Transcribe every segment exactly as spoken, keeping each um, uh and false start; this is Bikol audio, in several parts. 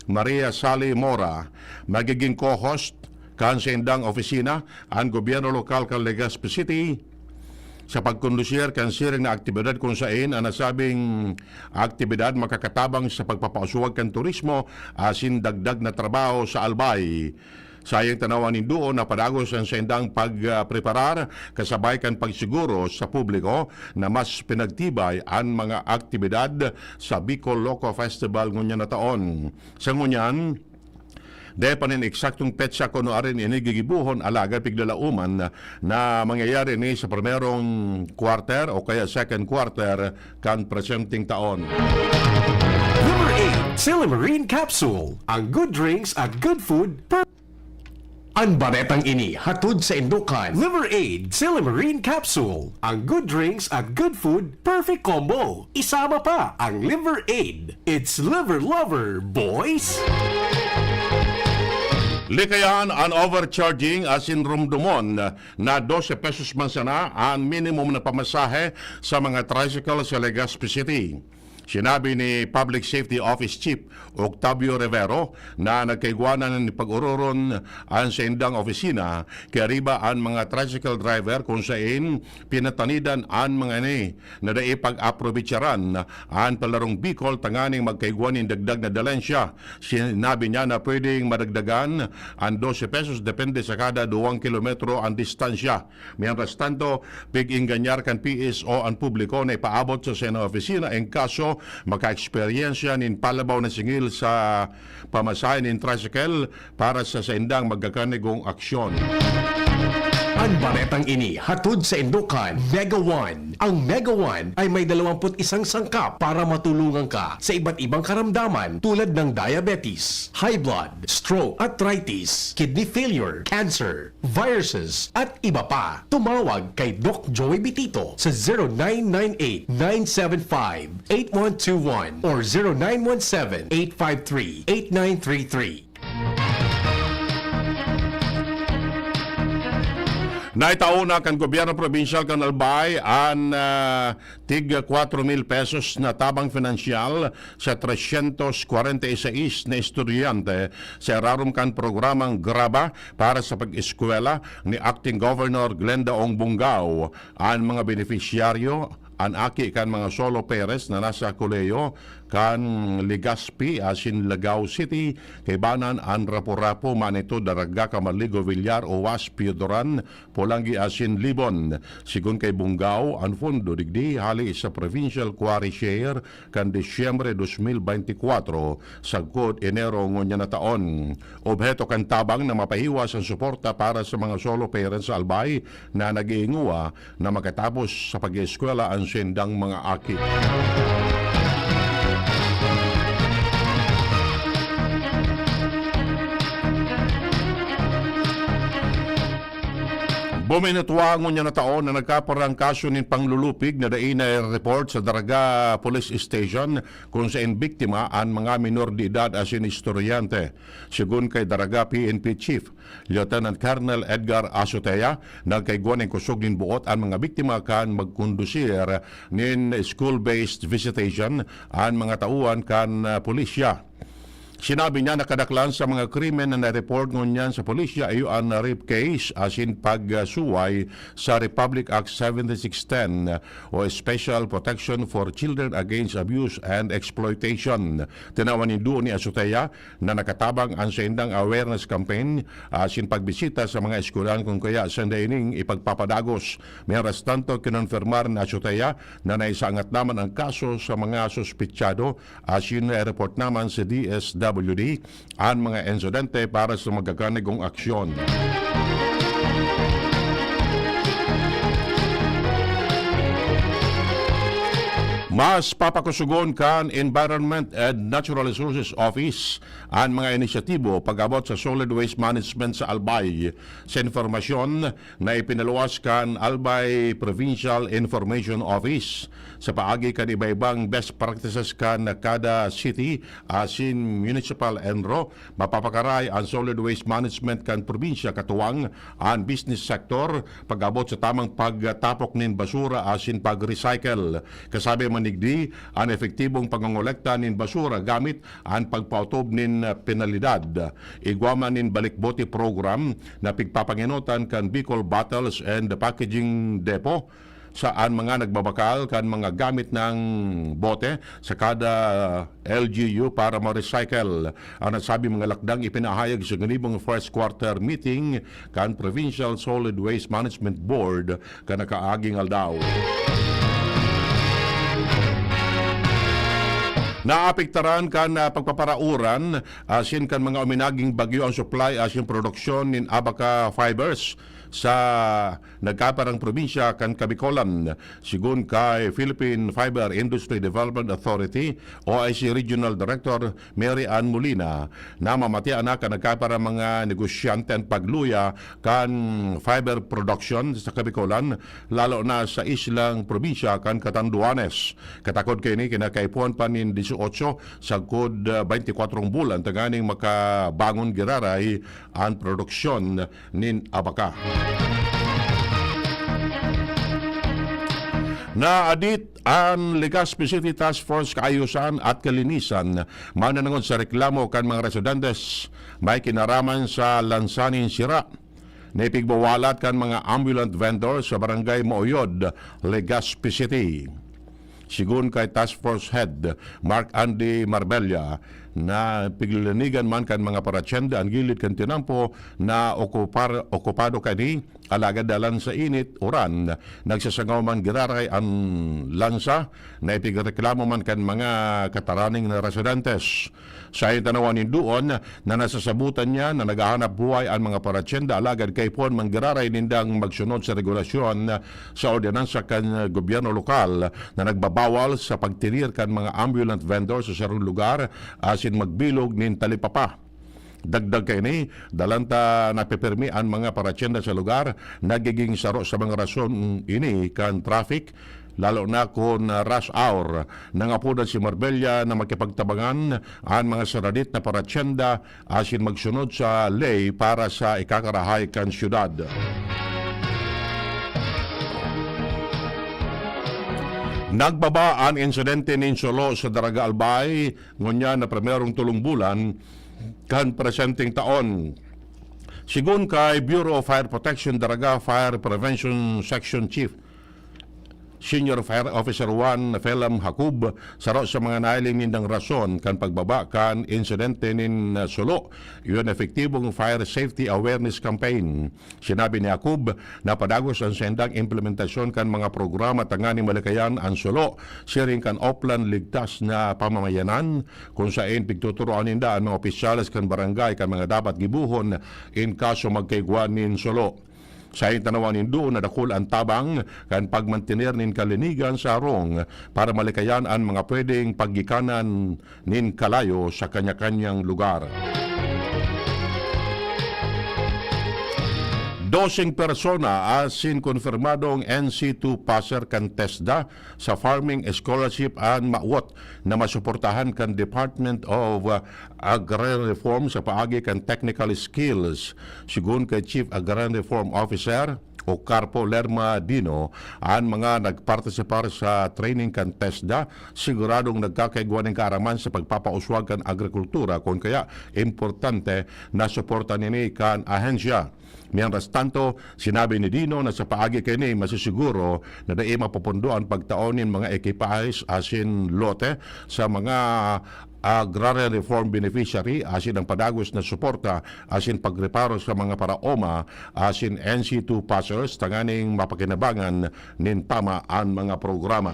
Maria Sally Mora. Magiging co-host kan saindang opisina an gobyerno lokal kan Legazpi City sa pagkondusir kan siring na aktibidad, kun sain an nasabing aktibidad makakatabang sa pagpapauswag kan turismo asin dagdag na trabaho sa Albay. Saiyang tanawan nindoon na padagos an saindang pagpreparar kasabay kan pagsiguro sa publiko na mas pinagtibay an mga aktibidad sa Bicol Loco Festival ngunyan na taon. Sa ngunyan, dai pa nin eksaktong petsa kun ano arin ini gigibohon, alagad piglalauman na mangyayari ini sa primerong quarter o kaya second quarter kan presenteng taon. Liver Aid Silimarine Capsule. Ang good drinks at good food per... An baretang ini hatod sa indokan Liver Aid Silimarine Capsule. Ang good drinks at good food, perfect combo. Isama pa ang Liver Aid. It's Liver Lover, boys! Likayan an overcharging asin rumdomon na dose pesos man sana an minimum na pamasahe sa mga tricycle sa Legazpi City. Sinabi ni Public Safety Office Chief Octavio Rivero na nagkaigwa na nin pag-ororon an saindang opisina, kaya riba an mga tricycle driver kun sain pinatanidan an mga ini na dai pag-aprovitsaran an Palarong Bicol tanganing magkaigwa nin dagdag na dalensya. Sinabi niya na pwedeng madagdagan an dose pesos depende sa kada duwang kilometro an distansya. Mientras tanto, pig-engañar kan P S O an publiko na ipaabot sa saindang opisina en kaso maka-eksperyensya nin palabaw na singil sa pamasahe nin tricycle para sa saindang magkakanigong aksyon. An baretang ini hatod sa indokan Mega One. Ang Mega One ay may dalawampu't isang sangkap para matulungan ka sa iba't ibang karamdaman tulad ng diabetes, high blood, stroke, arthritis, kidney failure, cancer, viruses, at iba pa. Tumawag kay Doc Joey Bitito sa zero nine nine eight, nine seven five, eight one two one or zero nine one seven, eight five three, eight nine three three. Naitao na kan gobyerno probinsyal kan Albay an ah, tig kwatro mil pesos na tabang pinansyal sa tresyentos kwarenta y seis na estudyante sa irarom kan programang Graba para sa pag-eskwela ni Acting Governor Glenda Ong Bongao. An mga benepisyaryo, an aki kan mga solo parents na nasa kolehiyo kan Legazpi asin Lagao City, kaibanan an Rapu-Rapu, Manito, Daraga, Camarlejo, Villar, Oas, Pioduran, Polangui asin Libon. Sigon kay Bongao, an pondo digdi hali sa Provincial Quarry Share kan Disyembre dos mil beintikwatro sagkod Enero ngunyan na taon. Obheto kan tabang na mapahiwas an suporta para sa mga solo parents sa Albay na nag-iinguwa na makatapos sa pag-eskwela an saindang mga aki. Buminutwa ngunyan na taon na nagkaparang kaso nin panglulupig na dai na-report sa Daraga Police Station, kung sain biktima an mga minor de edad asin estudyante. Sigon kay Daraga P N P Chief Lieutenant Colonel Edgar Azotea, nagkaigwa nin kusog nin buot an mga biktima kan magkondusir nin school-based visitation an mga tauhan kan ah, pulisya. Sinabi niya na kadaklan sa mga krimen na na-report ngunyan sa pulisya iyo an rape case asin pagsuway sa Republic Act seventy-six ten o Special Protection for Children Against Abuse and Exploitation. Tinawan nindo ni Azotea na nakatabang an saindang awareness campaign asin pagbisita sa mga eskwelahan kun kaya sanda ining ipagpapadagos. Mientras tanto, kinonfirmar ni Azotea na naisaangat naman ang kaso sa mga suspetsado asin na-report naman sa D S W D an mga insidente para sa magkakanigong aksyon. Mas papakusugon kan Environment and Natural Resources Office an mga inisyatibo pag-abot sa solid waste management sa Albay. Sa impormasyon na ipinaluwas kan Albay Provincial Information Office, sa paagi kan iba-ibang best practices kan kada city asin municipal ENRO, mapapakaray an solid waste management kan probinsya katuwang an business sector pag-abot sa tamang pagtapok nin basura asin pag-recycle. Kasabi man ni Di an epektibong pangongolekta nin basura gamit an pagpaotob nin penalidad. Igwa man nin Balikbote Program na pigpapangenotan kan Bicol Bottles and Packaging Depot, saan mga nagbabakal kan mga gamit ng bote sa kada L G U para ma-recycle. Ang nasabing mga lakdang ipinahayag sa ginibong first quarter meeting kan Provincial Solid Waste Management Board kan nakaaging aldaw. Naapektaran kan, ah, pagpaparauran asin kan mga uminaging bagyo ang supply asin produksyon nin abaca fibers sa nagkaparang probinsya kan Kabikolan. Sigon kay Philippine Fiber Industry Development Authority, O I C Regional Director Mary Ann Molina, namamatia na kan nagkaparang mga negosyante an pagluya kan fiber production sa Kabikolan, lalo na sa islang probinsya kan Catanduanes. Katakod kaini, kinakaipuhan pa nin dieciocho sagkod, ah, baynti kwatro bulan tanganing makabangon giraray an produksyon nin abaca. Naadit an Legazpi City Task Force Kaayusan at Kalinisan mananangod sa reklamo kan mga residentes may kinaraman sa lansa nin sira na ipigbawalat kan mga ambulant vendor sa Barangay Mauyod, Legazpi City. Sigon kay Task Force Head Mark Andy Marbella, na piglilinigan man kan mga paratyenda an gilid kan tinampo na okupar-, okupado kaini, alagad dalan sa init, uran, nagsasangaw man giraray an lansa na ipigreklamo man kan mga kataraning na residentes. Sa tanawan nindoon na nasasabutan niya na naghahanap buhay an mga paratyenda, alagad kaipuhan man giraray nindang magsunod sa regulasyon sa ordinansa kan gobyerno lokal na nagbabawal sa pagtirir kan mga ambulant vendor sa sarong lugar asin magbilog nin talipapa. Dagdag kaini, dalan ta napipirmi an mga paratyenda sa lugar, nagiging saro sa mga rason ini kan traffic, lalo na kun rush hour. Nangapodan si Marbella na makipagtabangan an mga saradit na paratyenda asin magsunod sa ley para sa ikakarahay kan syudad. Nagbaba an insidente nin sulo sa Daraga Albay ngunyan na primerong tolong bulan kan presenteng taon. Sigon kay Bureau of Fire Protection Daraga Fire Prevention Section Chief Senior Fire Officer one Phelim Jacob, saro sa mga nahiling nindang rason kan pagbaba kan insidente nin, ah, sulo, iyo an epektibong Fire Safety Awareness Campaign. Sinabi ni Jacob na padagos an saindang implementasyon kan mga programa tanganing malikayan an sulo, siring kan Oplan Ligtas na Pamamayanan, kun saen pigtuturoan ninda an mga opisyales kan barangay kan mga dapat gibohon in kaso magkaigwa nin sulo. Sa tanawan nindo na dakul an tabang kan pagmantener nin kalinigan sa harong para malikayan an mga pwedeng paggikanan nin kalayo sa kanya-kanyang lugar. Doseng persona asin konfirmadong N C two passer kan TESDA sa farming scholarship an mawot na masuportahan kan Department of, uh, Agrarian Reform sa paagi kan technical skills. Sigon kay Chief Agrarian Reform Officer o Carpo Lerma Dino, an mga nagpartisipar sa training kan TESDA, siguradong nagkakaigwa nin kaaraman sa pagpapauswag kan agrikultura, kun kaya importante na suporta nini kan ahensya. Mientras tanto, sinabi ni Dino na sa paagi kaini, masisiguro na dai mapupundo an pagtao nin mga ekipahes asin lote sa mga Agrarian Reform Beneficiary asin ang padagos na suporta asin pagreparo sa mga paraoma asin N C two passers tanganing mapakinabangan nin tama an mga programa.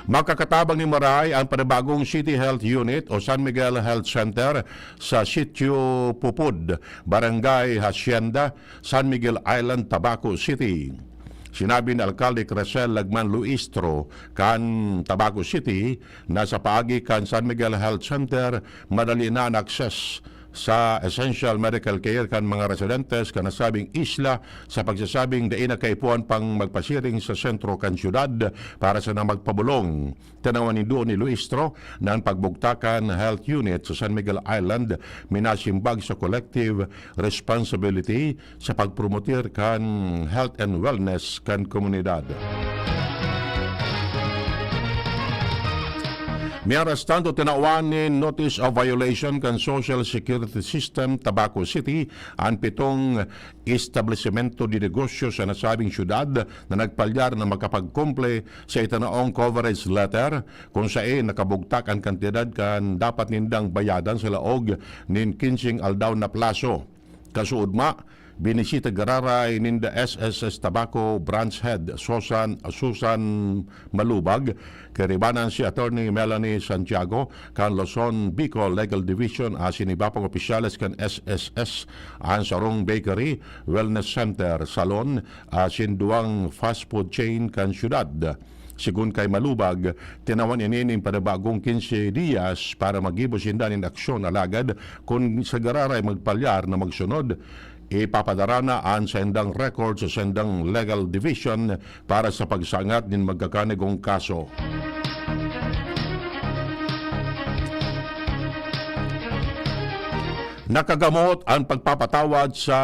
Makakatabang nin marahay an panibagong City Health Unit o San Miguel Health Center sa Sitio Pupud, Barangay Hacienda, San Miguel Island, Tabaco City. Sinabi ni Alkalde Cresel Lagman Luistro kan Tabaco City na sa paagi kan San Miguel Health Center, madali na an access sa essential medical care kan mga residentes kan nasabing isla sa pagsasabing dai na kaipuhan pang magpasiring sa sentro kan syudad para sana magpabolong. Tinawan nindo ni Luistro na an pagbugtakan health unit sa San Miguel Island minasimbag sa collective responsibility sa pagpromotir kan health and wellness kan komunidad. Mientras tanto, tinawan nin notice of violation kan Social Security System, Tabaco City, an pitong establisimento de negosyo sa nasabing syudad na nagpalyar na makapagkumple sa itinaong coverage letter, kung saen nakabugtak an kantidad kan dapat nindang bayadan sa laog nin kinseng aldaw na plaso. Kasuodma, binisita giraray ninda S S S Tabaco Branch Head Susan, Susan Malubag, kairibanan si Attorney Melanie Santiago kan Luzon, Bicol Legal Division asin iba pang opisyales kan S S S, an sarong bakery, wellness center, salon, asin duwang fast food chain kan syudad. Segun kay Malubag, tinawan ini nin panibagong quince dias para maggibo sinda nin aksyon, alagad kun sa giraray magpalyar na magsunod, ipapadara na an saindang record sa saindang legal division para sa pagsangat nin magkakanigong kaso. Nakagamot an pagpapatawad sa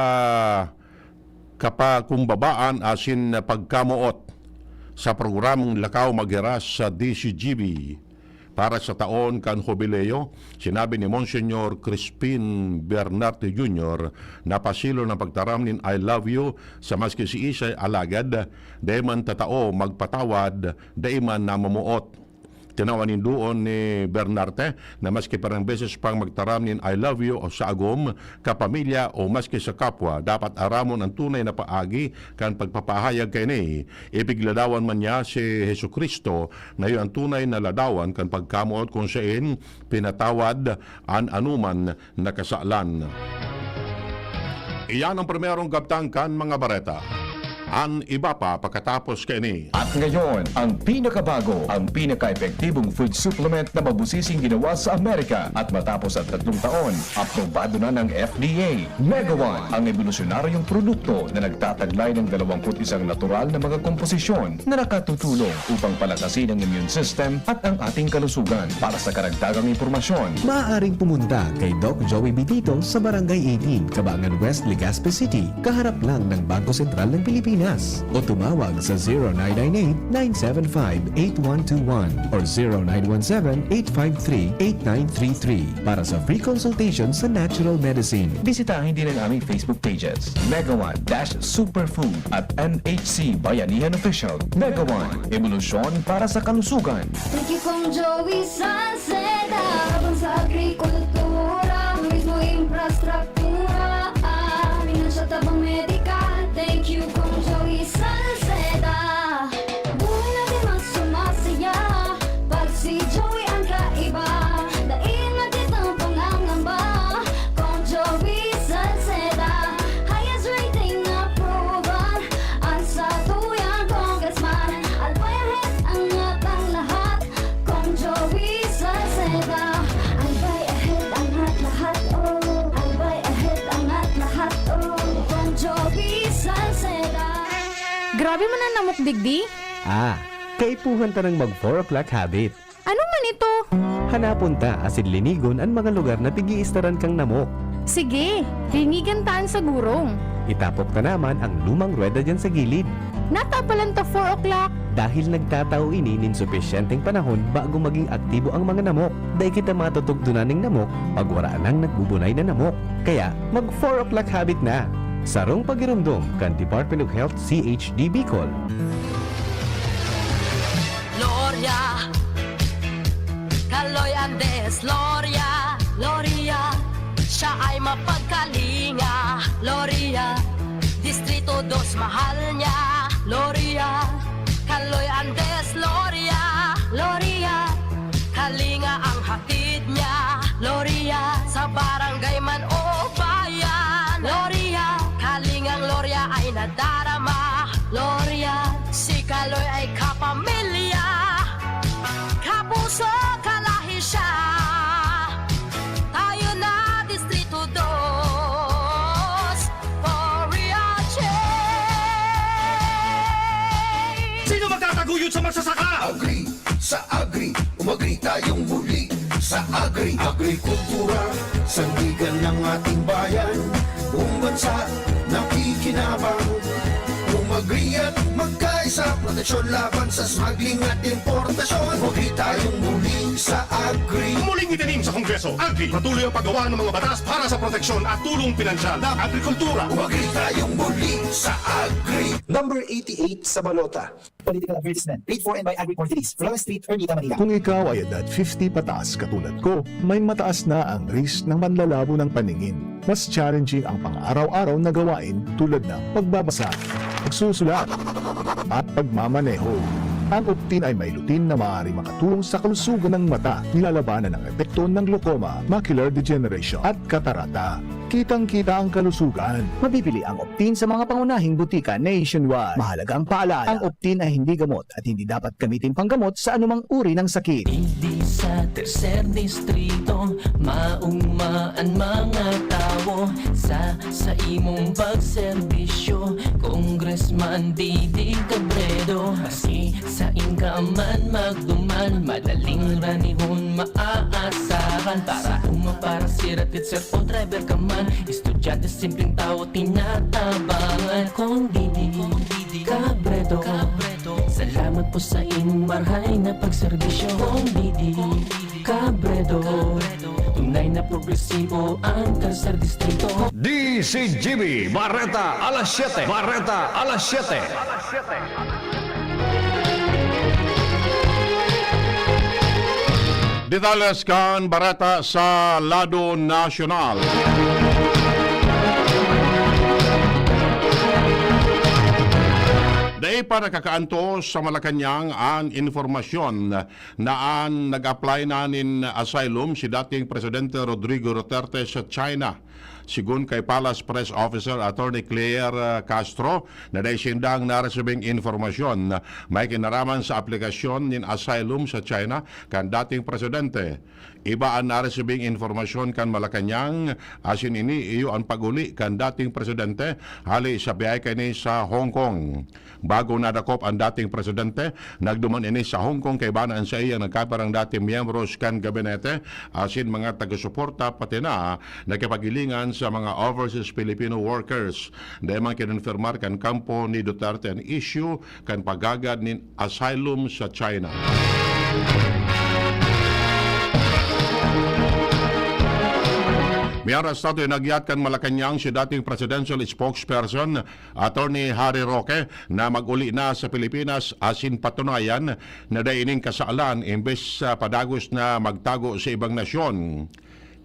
kapakumbabaan asin pagkamoot sa programang Lakaw Maghiras sa D C G B. Para sa taon kan Hubileo, sinabi ni Monsignor Crispin Bernarte Junior na pasilon an pagtaram nin "I love you" sa maski siisay, alagad dai man tatao magpatawad, dai man namamoot. Tinawan nin duon ni Bernarte na maski pirang beses pang magtaram nin "I love you" o sa agom, kapamilya o maski sa kapwa, dapat aramon an tunay na paagi kan pagpapahayag kaini. Ipigladawan man niya si Jesu-Cristo na iyo an tunay na ladawan kan pagkamoot, kun saen pinatawad an anoman na kasalan. Iyan ang primerong kabtang kan mga bareta. An iba pa pakatapos kaini. At ngayon, ang pinakabago, ang pinaka-epektibong food supplement na mabusising ginawa sa Amerika. At matapos ang tatlong taon, aprobado na ng F D A. Megawan, ang ebolusyonaryong produkto na nagtataglay ng dalawampu't isang natural na mga komposisyon na nakatutulong upang palakasin ang immune system at ang ating kalusugan. Para sa karagdagang impormasyon, maaaring pumunta kay Doc Joey Bitito sa Barangay eighteen, Kabangan West, Legazpi City, kaharap lang ng Bangko Sentral ng Pilipinas, o tumawag sa zero nine nine eight, nine seven five, eight one two one or zero nine one seven, eight five three, eight nine three three para sa free consultation sa natural medicine. Bisitahin din ang aming Facebook pages, Megawan dash Superfood at M H C Bayanihan Official. Megawan, ebolusyon para sa kalusugan. Thank you, Kong Joey Salceda. Tabang sa agrikultura, turismo, infrastruktura, ah, financial tabang, medikal. Thank you, Kong Joey Salceda. Buhay natin mas sumasaya pag si Joey ang kaiba. Dai na kitang pangangamba, Kong Joey Salceda. Highest rating approval ang satuyang congressman. Albay ahead ang atang lahat, Kong Joey Salceda. Albay ahead ang at lahat, oh. Albay ahead ang at lahat, oh. Kong Joey Salceda. Grabe man an namok digdi. Ah, kaipuhan ta nang mag four o'clock habit. Ano man ito? Hanapon ta asin linigon an mga lugar na pig-iistaran kan namok. Sige, linigan ta an sa gurong. Itapok ta naman ang lumang ruweda diyan sa gilid. Natapalan ta four o'clock. Dahil nagtatao ini nin supisyenteng panahon bago maging aktibo ang mga namok, dai kita matutugdonan ning namok pag wara nang nagbubunay na namok. Kaya, mag four o'clock habit na! Sarong pagiromdom kan Department of Health, C H D Bicol. Gloria, Kaloy Andes, Gloria, Gloria, siya ay mapagkalinga, Gloria, Distrito dos mahal niya, Gloria, Kaloy Andes, Gloria, Gloria, kalinga ang hatid niya, Gloria, sa barangay man o bayan, Gloria, kalingang Gloria ay nadarama, Gloria, si Kaloy ay kapamilya, kapuso, kalahi siya. Tayo na, Distrito Agri tayong muli sa Agri. Agrikultura, sandigan ng ating bayan. Buong bansa, nakikinabang. Umagri at magkaisa, proteksyon laban sa smuggling at importasyon. Umagri tayong muli sa Agri. Muling itanim sa Kongreso, Agri, patuloy ang paggawa ng mga batas para sa proteksyon at tulong pinansyal ng agrikultura. Umagri tayong muli sa Agri. Number eighty-eight sa balota. Political advertisement. Paid for and by Agri Portuguese. Flores Street, Ermita, Manila. Kung ikaw ay edad fifty pataas katulad ko, may mataas na ang risk ng manlalabo ng paningin. Mas challenging ang pang-araw-araw na gawain tulad ng pagbabasa, pagsusulat, at pagmamaneho. Ang Optin ay may lutein na maaaring makatulong sa kalusugan ng mata, nilalabanan ang epekto ng glaucoma, macular degeneration, at katarata. Kitang-kita ang kalusugan. Mabibili ang Optin sa mga pangunahing butika nationwide. Mahalagang paalala, ang Optin ay hindi gamot at hindi dapat gamitin panggamot sa anumang uri ng sakit. Digdi sa tercer distrito, maugma an mga tawo sa, sa imong pagserbisyo. Congressman Didi Cabredo, maski sain ka man magduman, madaling ranihon maaasahan. Para uma, para sira, teacher o driver ka man, estudyante, simpleng tawo, tinatabangan. Kong Didi Cabredo, salamat po sa inyong marhay na pagserbisyo. Kong Didi Cabredo, tunay na progresibo ang tercer distrito. D C G B, Bareta alas siyete. Bareta alas siyete. Detalles kan bareta sa lado nasyonal. Dai pa nakakaantos sa Malacañang an impormasyon na an nag-apply na nin asylum si dating Presidente Rodrigo Duterte sa China. Sigon kay Palace Press Officer Attorney Claire, ah, Castro, na dai sindang naresibing impormasyon na may kinaraman sa aplikasyon nin asylum sa China kan dating presidente. Iba an naresibing impormasyon kan Malacañang, asin ini iyo an pag-uli kan dating presidente hali sa biyahe kaini sa Hong Kong. Bago nadakop an dating presidente, nagduman ini sa Hong Kong kaiba na an saiyang nagkapirang dating miyembros kan gabinete asin mga taga-suporta, pati na nakipaghilingan sa mga overseas Filipino workers. Dai man kinonfirmar kan kampo ni Duterte an isyu kan paghagad nin asylum sa China. Miyan rastato, inagyat kan Malacañang si dating presidential spokesperson Attorney Harry Roque na mag-uli na sa Pilipinas asin patunayan na dai ining kasalan, imbes sa padagos na magtago sa ibang nasyon.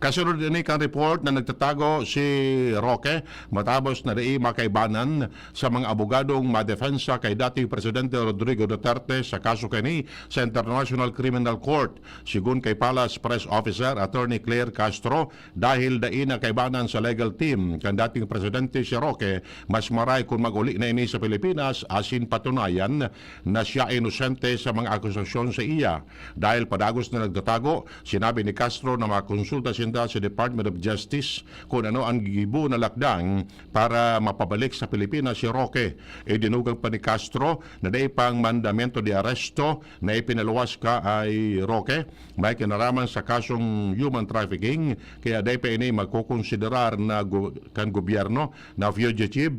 Kasunod ini kan report na nagtatago si Roque matapos na dai makaibanan sa mga abogadong madepensa kay dating Presidente Rodrigo Duterte sa kaso kaini sa International Criminal Court. Sigon kay Palace Press Officer Attorney Claire Castro, dahil dai na kaibanan sa legal team kan dating presidente si Roque, mas maray kun mag-uli na ini sa Pilipinas asin patunayan na siya inosente sa mga akusasyon sa iya. Dahil padagos na nagtatago, sinabi ni Castro na makonsulta sinda sa Department of Justice kun ano ang gigibo na lakdang para mapabalik sa Pilipinas si Roque. Idinugang pa ni Castro na dai pang mandamiento de arresto na ipinaluwas kay Roque may kinaraman sa kasong human trafficking, kaya dai pa ini makokonsiderar na gu-, kan gobyerno na fugitive,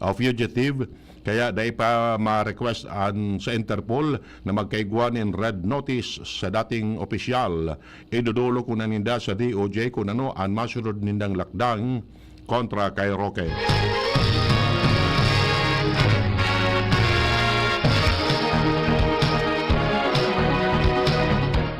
o fugitive, kaya dai pa ma-request an sa Interpol na magkaigwa nin red notice sa dating opisyal. Idodolok na ninda sa D O J kun ano an masunod nindang lakdang kontra kay Roque.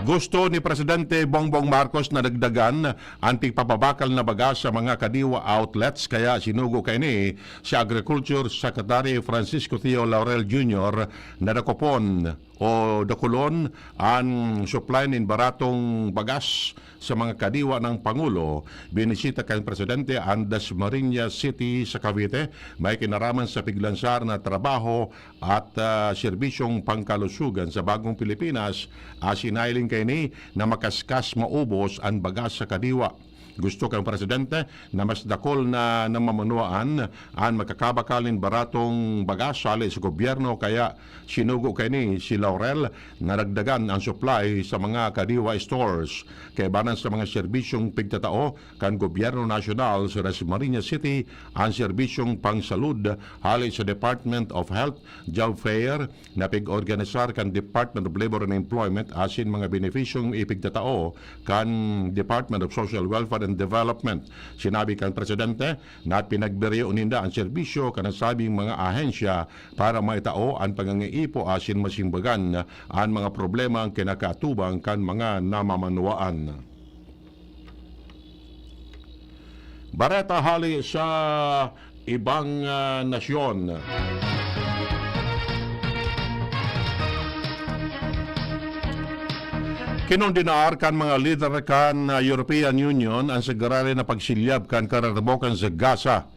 Gusto ni Presidente Bongbong Marcos na dagdagan an tigpapabakal na bagas sa mga kadiwa outlets, kaya sinugo kaini si Agriculture Secretary Francisco Theo Laurel Junior na dakopon o dakulon an supply nin baratong bagas sa mga kadiwa ng Pangulo. Binisita kan Presidente an Dasmariñas City sa Cavite, may kinaraman sa piglansar na trabaho at, ah, serbisyong pangkalusugan sa Bagong Pilipinas, asin nahiling kaini na makaskas maubos an bagas sa kadiwa. Gusto kan presidente na mas dakul na namamanwaan an makakabakal nin baratong bagas hale sa gobyerno, kaya sinugo kaini si Laurel na dagdagan an supply sa mga Kadiwa stores. Kaibanan sa mga serbisyong pigtatao kan gobyerno nasyonal sa Dasmariñas City, an serbisyong pangsalud hale sa Department of Health job fair na pig-organisar kan Department of Labor and Employment asin mga benepisyong ipigtatao kan Department of Social Welfare and Development. Sinabi kan presidente na pinagbiriyo ninda an serbisyo kan nasabing mga ahensya para maitao an pangangaipo asin masimbagan an mga problema ang kinakaatubang kan mga namamanwaan. Bareta hale sa ibang, ah, nasyon. Kinondenar kan mga lider kan, ah, European Union an sagrali na pagsilyab kan kararabokan sa Gaza.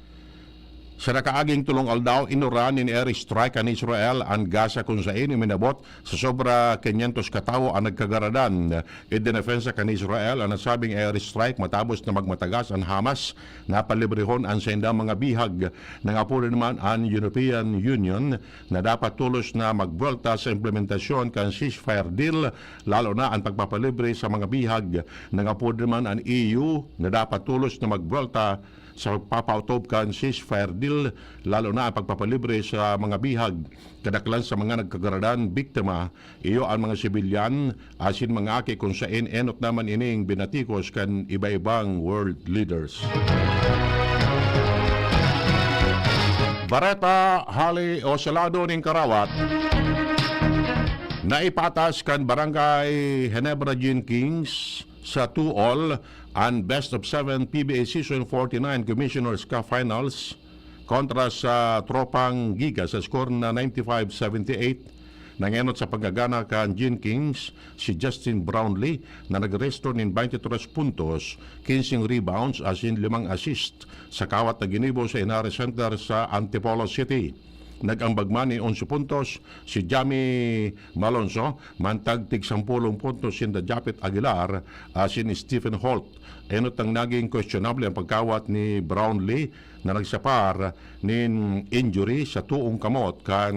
Sa nakaaging tolong aldaw, inuran nin air strike kan Israel an Gaza, kun saen uminabot sa sobra kinyentos katawo an nagkagaradan. Idinefensa kan Israel an nasabing air strike matapos na magmatagas an Hamas na palibrehon an saindang mga bihag. Nangapod naman an European Union na dapat tolos na magbuwelta sa implementasyon kan ceasefire deal, lalo na an pagpapalibre sa mga bihag. Nangapod naman an E U na dapat tolos na magbuwelta sa pagpapaotob kan ceasefire deal, lalo na an pagpapalibre sa mga bihag. Kadaklan sa mga nagkagaradan, biktima, iyo an mga sibilyan asin mga aki, kun saen enot naman ining binatikos kan iba-ibang world leaders. Bareta hale o sa lado nin karawat, naipatas kan Barangay Ginebra Jenkins sa two all an best of seven P B A Season forty-nine Commissioner's Cup Finals kontra sa Tropang Giga sa score na ninety-five seventy-eight. Nangenot sa pagkagana kan Jenkins si Justin Brownlee na nagresto nin twenty-three puntos, kinsing rebounds asin limang assist sa kawat na ginibo sa Henares Center sa Antipolo City. Nag-ambag man nin onse puntos si Jamie Malonzo, mantag tig-sampolong puntos sinda Japet Aguilar asin Stephen Holt. Enot ang naging questionable ang pagkawat ni Brownlee na nagsapar nin injury sa toong kamot kan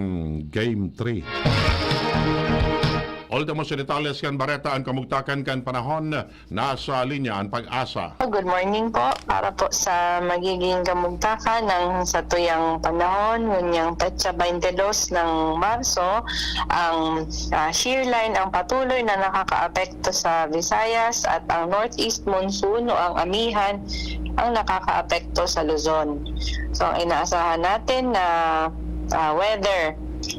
Game three. Ultimo sa detalles kan bareta, an kamugtakan kan panahon. Nasa linya an PAGASA. Good morning po. Para po sa magiging kamugtakan ng satuyang panahon, ngonyang petsa twenty-two ng Marso, ang, ah, shear line ang patuloy na nakakaapekto sa Visayas at ang northeast monsoon o ang amihan ang nakakaapekto sa Luzon. So, ang inaasahan natin na, ah, weather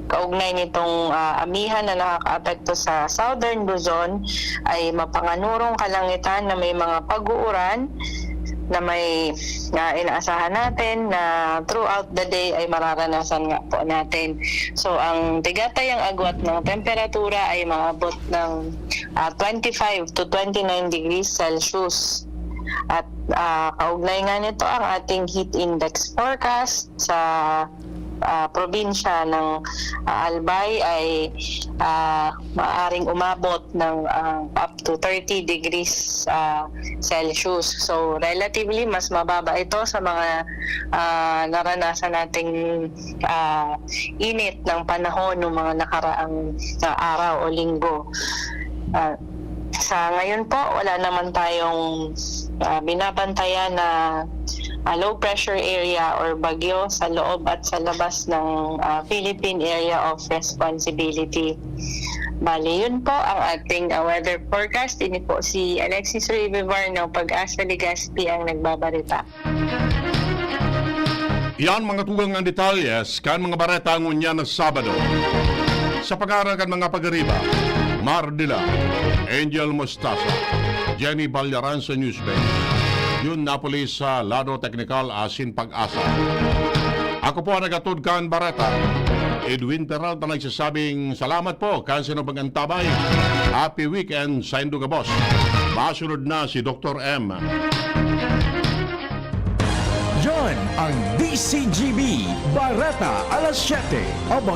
kaugnay nitong, ah, amihan na nakakaapekto sa Southern Luzon ay mapanganurong kalangitan na may mga pag-uuran na may, na inaasahan natin na throughout the day ay mararanasan nga po natin. So, ang tigatayang agwat ng temperatura ay maabot ng, ah, twenty-five to twenty-nine degrees Celsius. At, ah, kaugnay nga nito, ang ating heat index forecast sa, ah, probinsya ng, ah, Albay ay, ah, maaaring umabot ng, ah, up to thirty degrees, ah, Celsius. So, relatively, mas mababa ito sa mga, ah, naranasan nating, ah, init ng panahon ng mga nakaraang, ah, araw o linggo. Ah, sa ngayon po, wala naman tayong, ah, binabantayan na, ah, low pressure area or bagyo sa loob at sa labas ng, ah, Philippine Area of Responsibility. Bali, yun po ang ating, ah, weather forecast. Ini po si Alexis Rivivar ng PAGASA Legazpi ang nagbabarita. Iyan mga tugang ang detalles kan mga bareta ngunyan na Sabado. Sa pangaran kan mga pag-ariba, Mar Dila, Angel Mostasa, Jenny Ballaran sa Newsbay, Jun Napoli sa lado teknikal asin PAGASA. Ako po ang nagatod kan bareta, Edwin Peralta, nagsasabing salamat po kan sinong pag-antabay. Happy weekend saindo gabos. Masunod na si Doktor M. Yan ang D C G B Bareta alas siyete. Abang